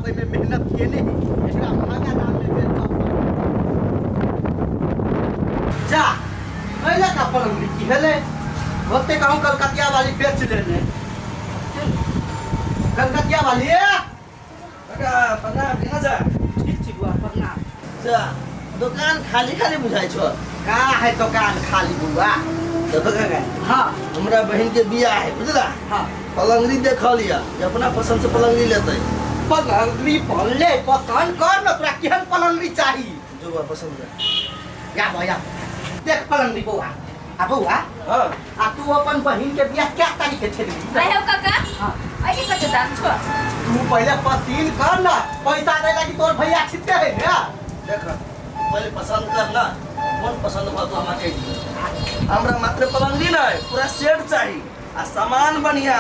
ओहिमे मेहनत केने है, एकरा महंगा दाम में बेचब। जा पहले का पलंग की हेले होते कहूँ कलकतिया वाली बेच लेने। कलकतिया वाली ए? काका प्रणाम, केना छै? ठीक छी बुआ, प्रणाम। जा, दोकान खाली खाली बुझाइ छौ। का है दोकान खाली बुआ? देखो काका। हाँ। हमरा बहन के बियाह है, बुझला? हाँ। पलंगरी देखल या जे अपना पसंद से पलंगरी लेतै। पलंगरी पल्ले पसंद कर न, तोरा केहन पलंगरी चाही? जो बा पसंद कर। या बा, या देख पलंगरी बौआ। आ बौआ। हाँ। आ तू अपन बहिन के बियाह क्या तारीख के छेड़ी? आयो काका। हाँ। आइए कते दाम छो? तू पहले पसीन कर ना, पैसा दे लागी तोर भैया छिते है ना। देख पहले पसंद कर ना, कौन पसंद भा तो हमरा कह दियो। हमरा मात्र पलंगरी नहीं, पूरा सेट चाहिए आ सामान बढ़िया।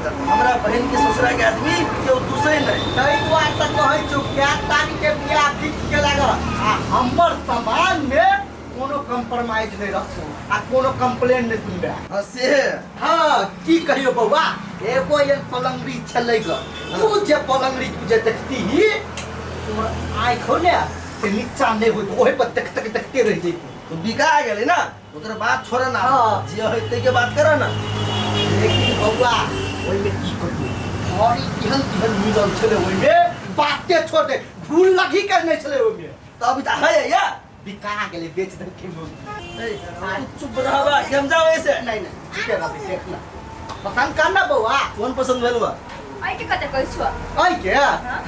हमरा बहन के ससुरा के आदमी केओ दूसरे नहीं। तई दुआर तक कहै छु क्या तारीख के बियाह फिक्स के लागल आ हमर सामान में कोनो कॉम्प्रोमाइज नहीं रखू आ कोनो कंप्लेन नहीं सुनबे। हाँ से। हाँ की कहियो बौआ, एगो एहन पलंगरी छलै ग, तू जे पलंगरी तू जे देखती ही तोहर आँखि हो ने से नीचा नहीं होइत, ओहि पर देख देख देखते रह जैती। तू बिका गेलै ना, ओकर बात छोड़ ना। हाँ। जे होय तै के बात कर ना। लेकिन बौआ ओहिमे की कहियो, घड़ी केहन केहन मिलल छलै ओहिमे, बाते छोड़ दे, भूल लगी के नहीं छलै ओहिमे। तब अभी तऽ है या बिका गेलै, बेच देलकै मौगी। ए, तू चुप रहबा कि हम जाओ ऐसे? नहीं नहीं ठीके रहबी, देख ना पसंद कर ना बौआ। कोन पसंद भेल बा? आई के कते कहै छौ? आई के?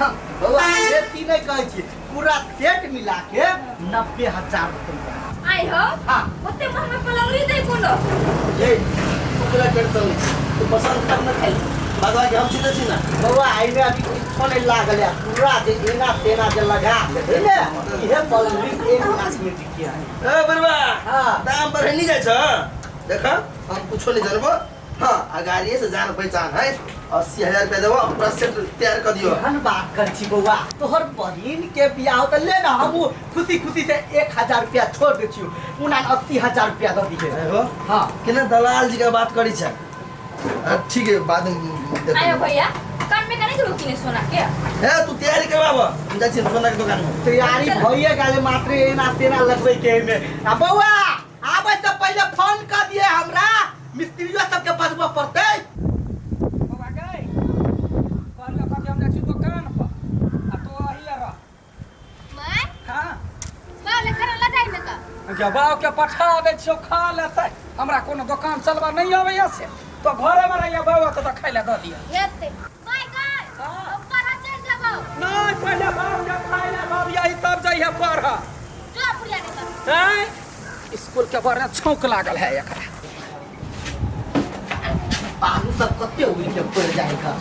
हाँ, बौआ बेसी नहीं कहै छी, पूरा सेट मिला के 90,000 रुपया। आई हो? हाँ। ओते महंगा पलंगरी दे कोनो? ए, तू पूरा टेंशन नहीं, तू पसंद कर ना खाली। बाबा के हम सीधे छी ना। बौआ एहिमे अभी किछो नहीं लागल है, पूरा जे एना तेना जे लगा देबै ने, इहे पलंगरी 1 लाख में बिकिया है। ए बरबा, हाँ। दाम बढ़े नहीं जाइ छ। देख हम कुछो नहीं जानबो। हाँ, आ गाड़िए से जान पहचान है, 80,000 रुपया देबो, पूरा सेट तैयार कर दियो। एहन बात कर छी बौआ, तोहर बहिन के बियाह त ले ना, हम खुशी खुशी से 1,000 रुपया छोड़ दे छियो, उना 80,000 रुपया दऽ दिहे। हो? हाँ। केना दलाल जी के बात करी छै? ठीक है, बाद में देखो। आयो भैया, कान में कने जरूर किने सोना के? ए, तू तैयारी करवाब, हम जाइ छी सोना के दुकान में। तैयारी भइए गेलै, मात्र एना तेना लगबै के एहिमे। आ बौआ आबै से पहिले फोन कर दिए हमरा, मिस्त्रियो सबके बजबऽ पड़तै। बौआ गै, कहलियौ कभी हम जाइ छी दोकान पर आ तू अहिए रह। माय? हाँ। बाप ले खाना ला जाय ने त। जब बाप के पठा दै छियौ खा लेतै, हमरा कोनो दोकान चलबा नहि अबैया से तो घरे में रहिया बाबा के तो खाइ लए दऽ दिअ। हेतै। माय गै, हाँ। हम पढ़ऽ चलि जेबौ। नहि, पहिले बाप के खाइ लए दऽ दिअ तब जइहे पढ़ऽ। जो बुढ़िया ने त। आँय, स्कूल के बड़ा छौंक लागल है एकरा। बालू सब कते उड़ि के पड़ि जाइ घर।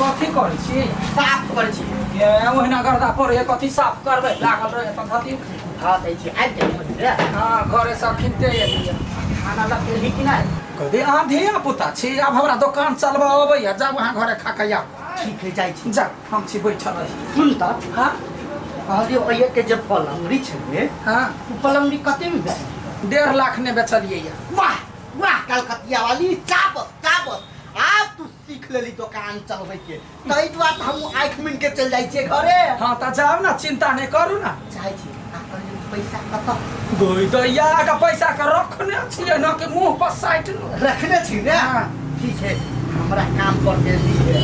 कथी करै छी? साफ करै छी। ए, ओहिना गर्दा पड़े है, कथी साफ करबै? लागल रहे तऽ धति। हँ, दै छी, आबि जाइ घरे। हँ, घरे से अखिनते एलियै। खाना लपेलही कि नहि? कहली, अहाँ धिया पुता छी, आब हमरा दोकान चलबऽ अबैया, जाउ अहाँ घरे खा कऽ आउ। ठीक है, जाइ छी। जा, हम छी बैठल रही। सुन तऽ। हाँ? कहलियौ ओहिए के जे पलंगरी छलै, हाँ। ओ पलंगरी कते में बेचलियै? 1.5 लाख ने बेचलियै या। वाह वाह कलकतिया वाली, चाबस चाबस, आब तू सीख लेली दोकान चलबै के, ताहि दुआरे तऽ हमहूँ आँखि मुनि के चलि जाइ छियै घरे। हाँ तऽ जाउ ने, चिंता नहि करू ने। चाहै छी आ कहलियै पैसा कतऽ? गोई दैया के पैसा के रखने छियै ना कि मुंह पर साइट रखने छी ने? हाँ। ठीक है, हमरा काम पर देली है।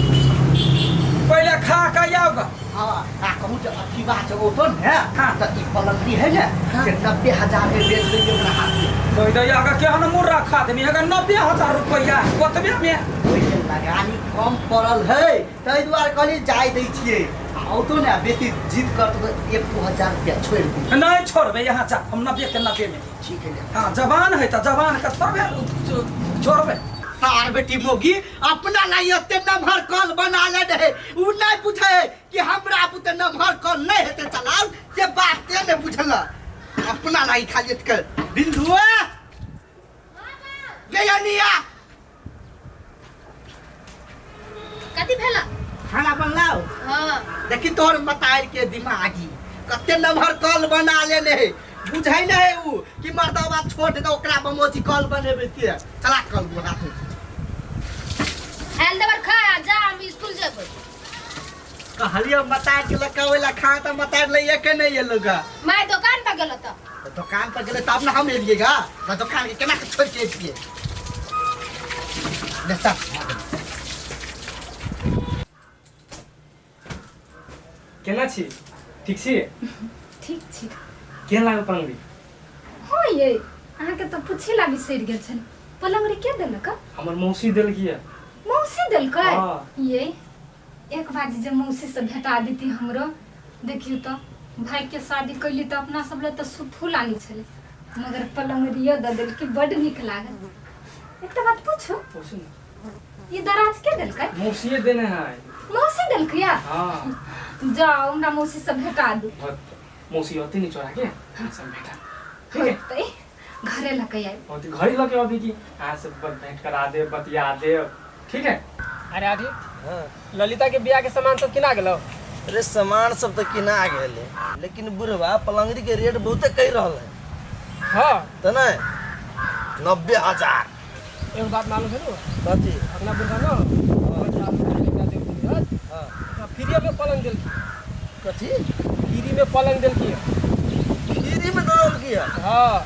पहिले खा के आउ ग। हाँ, आ कहूँ जे अथी बात औतो ने, हाँ। तऽ ई पलंगरी है ने, हाँ। से 90,000 में बेच देलियै ओकरा हाथ में। गोई दैया के केहन मुर्रा खा देनी, अगर 90,000 रुपैआ ओतबे में। ओहिमे लगानी कम पड़ल है, ताहि दुआरे कहलियै जाय दै छियै। आ औतो ने बेसी जिद करतौ तऽ 1,000 रुपया छोड़ि दिही। नहीं छोड़बै, यहाँ जा, हम 90 के 90 में। ठीक है। हाँ, जवान है तऽ जवान के थोड़बे छोड़बै। सार बेटी मोगी अपना लाई एते नमहर कल बना ले रहे, उ नहीं बुझे कि हमरा बुते नमहर कल नहीं हेते चलाल, से बाते नहीं बुझल। अपना लाई खाली कर बिंदुआ ये अनिया कथी भेला? खाना बनलाओ? हाँ। देखी तोहर मतार के दिमागी कते नमहर कल बना लेने है, बुझै नहीं है उ कि मर्दवा छोड़ दे ओकरा बमोची कल बनेबे से। चला कल बना तू। आयल देबर खा जा, हम स्कूल जेबै। कहलियो मतार के लकावे ला खा त मतार लइए के नहीं एलो गा। My दुकान पर गेलो तो। त दुकान पर गेले तब ना हम एलिए गा। त दुकान के केना के छोड़ के एलिए? ले चल। केना छी? ठीक छी? ठीक छी। केहन लागल पलंगड़ी? हाँ ये अहाँके तऽ पूछे ला बिसरि गेल छल, पलंगड़ी के देलक? हमर मौसी देलकी है। मौसी देलकै? हाँ। ये एक बार जे मौसी से भेटा देती हमरो। देखियो तो भाई के शादी कैली तऽ अपना सब ले तऽ फूल आनी छलै, मगर पलंगड़ियो दऽ देलकी, बड नीक लागल। एकटा बात पूछू? पूछू ना। ई दराज के देलकै? मौसीए देने है। मौसी देलकै या? हाँ। जाओ हमरा मौसी से भेटा दू। मौसी अती नहीं चोरा के अहाँ सब भेटा। ठीक है? होतै घरे लके आइ। होतै घरे लके अभी की अहाँ सब भेंट करा दे, बतिया दे। ठीक है? अरे आधी, ललिता के बियाह के सामान सब किना गेलो? अरे सामान सब तो किना गेले, लेकिन बुढ़वा पलंगड़ी के रेट बहुते कहि रहल है। हाँ। त नहीं 90,000। एगो बात मालूम है नु? कथी? अपना बुढ़वा ना हाँ फ्री में पलंग देलकी। कथी? फ्री में पलंग देलकी। फ्री में देलकी? हाँ।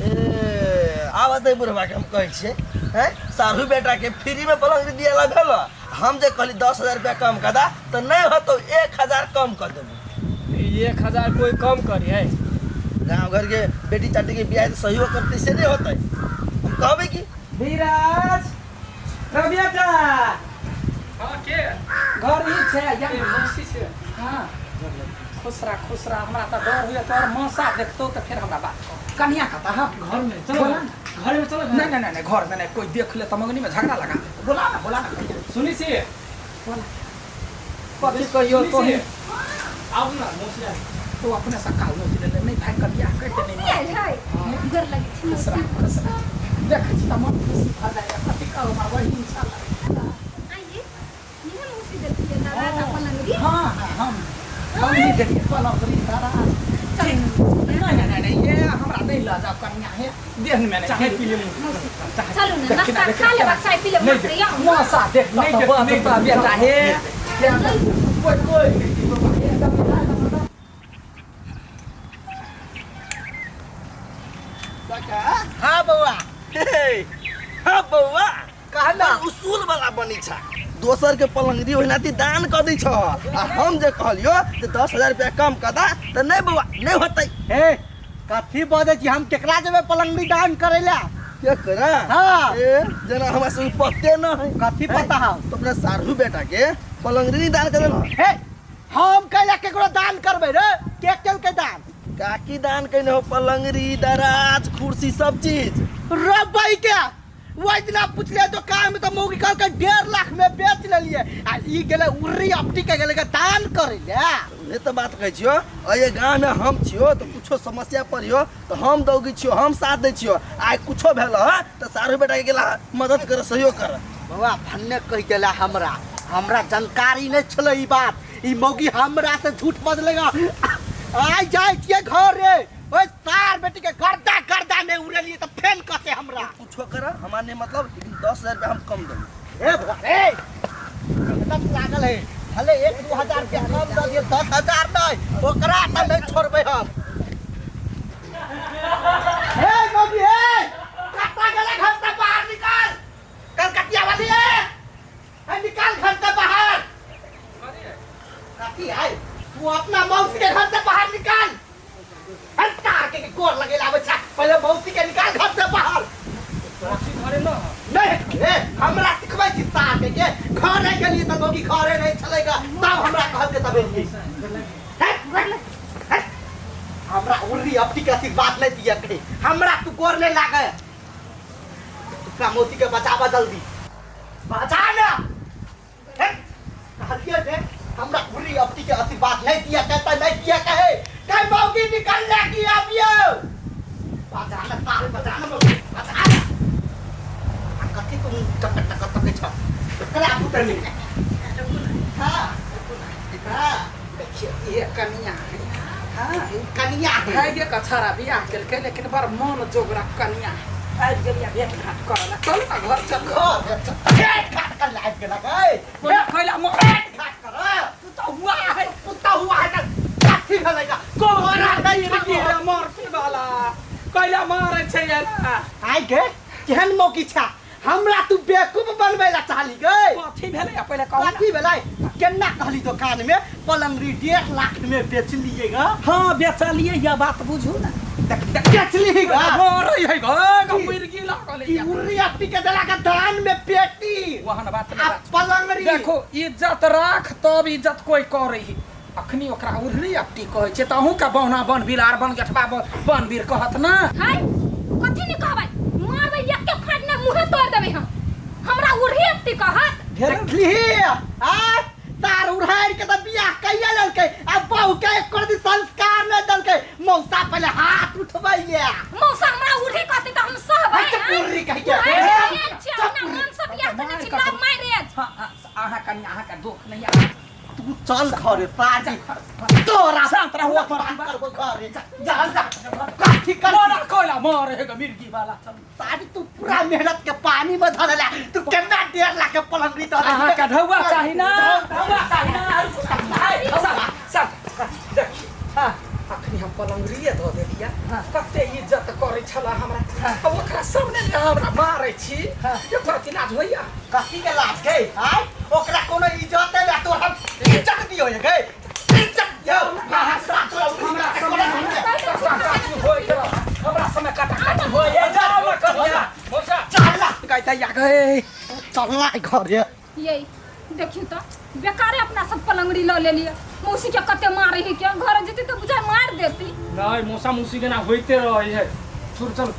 ए आब दे बुढ़वा के हम कहै छियै हैं सारू बेटा के फ्री में पलंग दियाला भेल। हम जे कहली 10,000 रुपया कम कर दा तो नहीं होतो 1,000 कम कर देबो। 1,000 कोई कम करी है? गाँव घर के बेटी चाटी के बियाह सहयोग करते से नहीं होते। हम कहबे कि धीरज रबिया हाँ के घर ही छे या मौसी छे? हाँ खुसरा खुसरा हमरा त डर होइए तोर मौसा देखतो त फिर हमरा बात कह। कनिया कता है घर में? चलो घर में चलो। नहीं नहीं नहीं घर में नहीं, कोई देख ले त मंगनी में झगड़ा लगा दे। बोला ना बोला ना। सुनी छी बोला कथी कहियो तो आउ ना मौसी आ। तो अपने से काल नोच ले नहीं भाई कनिया कहते नहीं। मौसी आयल है घर लगे छी खुसरा खुसरा देखै छी त मन खुशी भ जाय। कथी कहू हमरा वही इच्छा लागे। आइए निहे मौसी देलकी दादा का पलंगड़ी? हाँ हाँ हम नहीं देखिए पलंगड़ी दादा। नहीं नहीं नहीं ये हमरा नहीं ल जाओ कनिया है देह में नहीं चाय पी ले। चलू ना नाश्ता खा लेबा, चाय पी लेबा। नहीं मौसा देख नहीं नहीं देख बेटा हे कोई कोई हाँ बउआ। हाँ बउआ कहना उसूल वाला बनी छा। दोसर के पलंगड़ी ओहिनाती दान कर दै छ आ हम जे कहलियो जे 10,000 रुपया कम कर दा त नहीं बउआ नहीं होतै। हे कथी बजै छी? हम केकरा जेबै पलंगड़ी दान करै ला? केकरा? हाँ। ए जना हमरा सब पते न है। कथी पता है? तो अपना सारू बेटा के पलंगड़ी दान कर देलौ। हे हम कैला केकरो दान करबै रे? के केलकै दान? काकी दान कइने हो पलंगड़ी दराज कुर्सी सब चीज। रबै के वही दिना पूछलिए दुकान में तो मौगी कहलकै 1.5 लाख में बेच लेलिए आ ई गेलै उर्री अपटी के गेलै दान करै ले। उहे तो बात कहै छियो। अये गाँव में हम छियो तो कुछो समस्या पड़ियो तो हम दौगी छियो, हम साथ दै छियो। आइ कुछो भेल ह तो सारू बेटा के गेला मदद कर सहयोग कर। बउआ भन्ने कहि गेला हमरा हमरा जानकारी नहीं छलै ई बात। ई मौगी हमरा से झूठ बजलेगा। आइ जाइ छियै घरे ओइ सार बेटी के गर्दा गर्दा में उड़ेलिए त फेन कहते हमरा कुछो कर हमार नहीं मतलब, लेकिन 10,000 रुपया हम कम देब। ए बउआ रे एकदम लागल है भले 1-2 हजार रुपया कम दऽ दियौ, 10,000 नहीं ओकरा त नहीं छोड़बै हम। हे मौगी हे कत्ता गेलै घर से बाहर निकाल। कलकतिया वाली हे निकाल घर से बाहर। कथी है तू अपना मौसी के घर से बाहर निकाल। तार के गोर लगे आबै छै पहिले मौसी के निकाल घर से बाहर। मौसी घरे न नहीं ए हमरा सिखबै छी तार के घरे गेलियै त मौगी घरे नहीं छलैगा तब हमरा कहलकै तब एलियै। हमरा उर्री अपटी के आशीर्वाद नहीं दिया कहीं हमरा तू गोर नहीं लागे। अपना मौसी के बचावा जल्दी बचा ना। कहलियै ने हमरा उर्री अपटी के आशीर्वाद नहीं दिया कहता नहीं दिया कहे कहीं मौगी निकल ले की आबियो। बचाना तार बचाना मौगी बचाना। आ कथी तुम टक टक टक छ करा पुत्र नहीं। हां हां देखियो ये कनिया है। हाँ कनिया है भाई के कछारा बियाह केलकै लेकिन बड़ मन जोगरा कनिया आबि गेलियै भेट घाट करऽ ला। चल ना घर चल घर भेट घाट कर लाइब गेलक। कोना खैला भेट घाट कर तू तऽ हुआ आइ गे केहन मौकी छा हमरा तू बेवकूफ बनबै ला चाहली गे। कथी भेलै आ पहिले कहू ना। कथी भेलै? केना कहली दोकान में पलंगरी 1.5 लाख में बेचलिए गा? हाँ, बेचलिए, यह बात बुझू ना, देख देख। बेचली गा? मरै है ग ग मुर्गी लागल कि है। उर्री अपनी के देला के धान में पेटी वहन बात आ नहीं बात। पलंगरी। देखो, इज्जत राख तब इज्जत कोई करे ही। अखनी ओकरा उर्री अपटी कहै छै तऽ अहूँ के बौना बन बिलार बन गेठबा बन बीर कहत ना। हाय, कथी नहीं कहबै? मारबै एके फाड़ ने मुँहे तोड़ देबै हम। हमरा उड़ही अपटी कहत? देखली आ तार उड़ाड़ के त बियाह कैया लेलकै आ बहू के एक दिन संस्कार नहीं देलकै। मौसा पहले हाथ उठबैया। मौसा हमरा उड़ही कहती तऽ हम सहबै? हट, उर्री कहिके। अपना मन से बियाह करने छी, लव मैरिज। हाँ, हाँ, अहाँ कनि अहाँके दुख नहीं आ। तू चल घरे साजी तोरा। शांत रहू। करबो घरे जा जा कथी कर मरा कोइला मरे हे ग मिर्गी वाला, चलू। साजी, तू पूरा मेहनत के पानी में धरला। तू केना 1.5 लाख के पलंगरी धरला? अहाँके ढौआ चाही ना, ढौआ चाही ना। हाय, देख। हाँ। अखनी हम पलंगरिए धऽ देलियै। कते इज्जत करै छला हमरा आ ओकरा सामने जे हमरा मारै छी, एकरा की लाज होइया? कथी के लाज गई? आय, ओकरा कोनो इज्जत नहीं तो हम इज्जत दियो ये गई, इज्जत दियो। हमरा समय काटा-काटी होय गेल, हमरा समय काटा काटी होय। जाओ ना कहिया। मौसा। चलला। कहता या गए। चलला घरे। ये देखियो तऽ बेकारे अपना सब पलंगड़ी लऽ लेलियै। मौसी के कते मारे है के घर जेती तऽ बुझाइ मार देती। नहीं, मौसा मौसी के ना होइते रहे है। छोड़, चल।